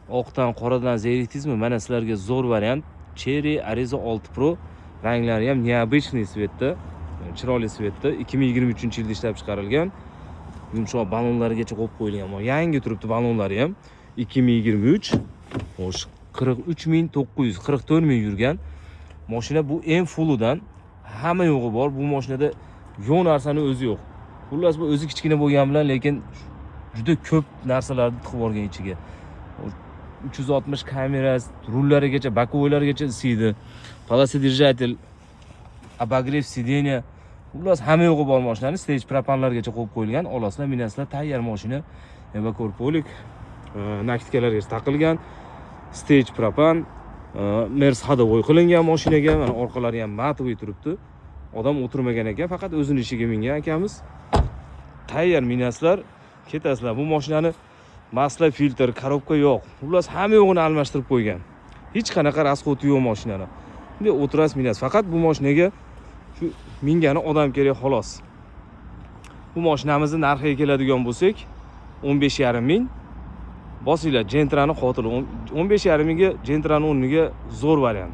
Oqdan, qoradan zerikdingizmi? Mana sizlarga zo'r variant. Chery Arrizo 6 Pro, ranglari ham необычный цвет da, chiroyli цвет da, 2023-yilda ishlab chiqarilgan. Yumshoq balonlarigacha qo'yib qo'yilgan. Mana, yangi turibdi balonlari ham. 2023. Xo'sh, 43 900, 44 ming yurgan. Mashina bu eng fullidan, hamma yo'g'i bor. Bu mashinada yo'q narsani o'zi yo'q. Xullas, bu o'zi kichkina bo'lgani bilan, lekin juda ko'p narsalarni tiqib yuborgan ichiga. 360 kamera, rullarigacha, боковой larigacha isiydi. Полоседержатель, обогрев сиденья. Xullas, hamma yo'g'i bor mashinani, stage propanlargacha qo'yib qo'yilgan. Olasizlar, minasizlar, tayyor mashina. Evakor polik, накидка largacha taqilgan. Stage propan, Mers ходовой qilingan mashinaga. Mana, orqalari ham матовый turibdi. Odam o'tirmagan ekan, faqat o'zini ishiga mingan akamiz. Tayyor, minasizlar, ketasizlar. Bu mashinani масло фильтр, коробка yo'q. Xullas, hamma yo'g'ini almashtirib qo'ygan. Hech qanaqa расход i yo'q mashinani. Bunday o'tirasiz, minasiz. Faqat bu mashinaga shu mingani odam kerak, xolos. Bu mashinamizni narxiga keladigan bo'lsak, 15,5 ming. Bosinglar, Gentrani qotili. 15,5 mingga Gentrani o'rniga zo'r variant.